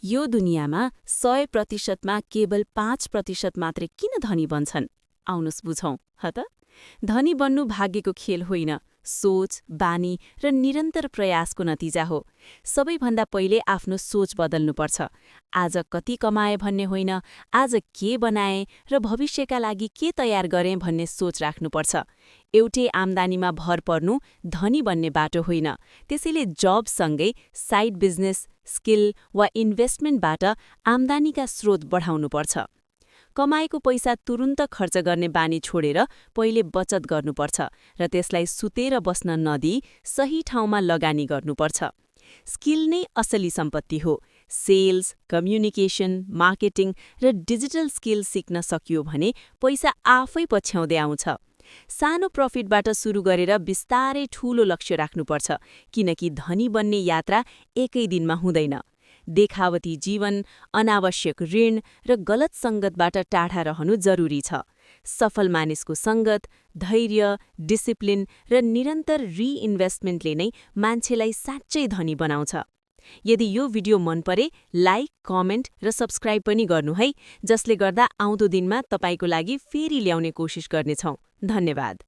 यो दुनियाँमा 100%मा केवल 5% मात्रै किन धनी बन्छन्? आउनुस् बुझौं, ह त? धनी बन्नु भाग्यको खेल होइन, सोच, बानी र निरन्तर प्रयासको नतिजा हो। सबैभन्दा पहिले आफ्नो सोच बदल्नुपर्छ। आज कति कमाए भन्ने होइन, आज के बनाए र भविष्यका लागि के तयार गरेँ भन्ने सोच राख्नुपर्छ। एउटै आम्दानीमा भर पर्नु धनी बन्ने बाटो होइन। त्यसैले जबसँगै साइड बिजनेस, स्किल वा इन्भेस्टमेन्टबाट आम्दानीका स्रोत बढाउनुपर्छ। कमाएको पैसा तुरुन्त खर्च गर्ने बानी छोडेर पहिले बचत गर्नुपर्छ र त्यसलाई सुतेर बस्न नदिई सही ठाउँमा लगानी गर्नुपर्छ। स्किल नै असली सम्पत्ति हो। सेल्स, कम्युनिकेसन, मार्केटिङ र डिजिटल स्किल सिक्न सकियो भने पैसा आफै पछ्याउँदै आउँछ। सानो प्रफिटबाट सुरु गरेर बिस्तारै ठूलो लक्ष्य राख्नुपर्छ, किनकि धनी बन्ने यात्रा एकै दिनमा हुँदैन। देखावटी जीवन, अनावश्यक ऋण र गलत सङ्गतबाट टाढा रहनु जरुरी छ। सफल मानिसको सङ्गत, धैर्य, डिसिप्लिन र निरन्तर रिइन्भेस्टमेन्टले नै मान्छेलाई साँच्चै धनी बनाउँछ। यदि यो भिडियो मन परे लाइक, कमेन्ट र सब्स्क्राइब पनि गर्नु है, जसले गर्दा आउँदो दिनमा तपाईको लागि फेरि ल्याउने कोसिस गर्नेछौँ। धन्यवाद।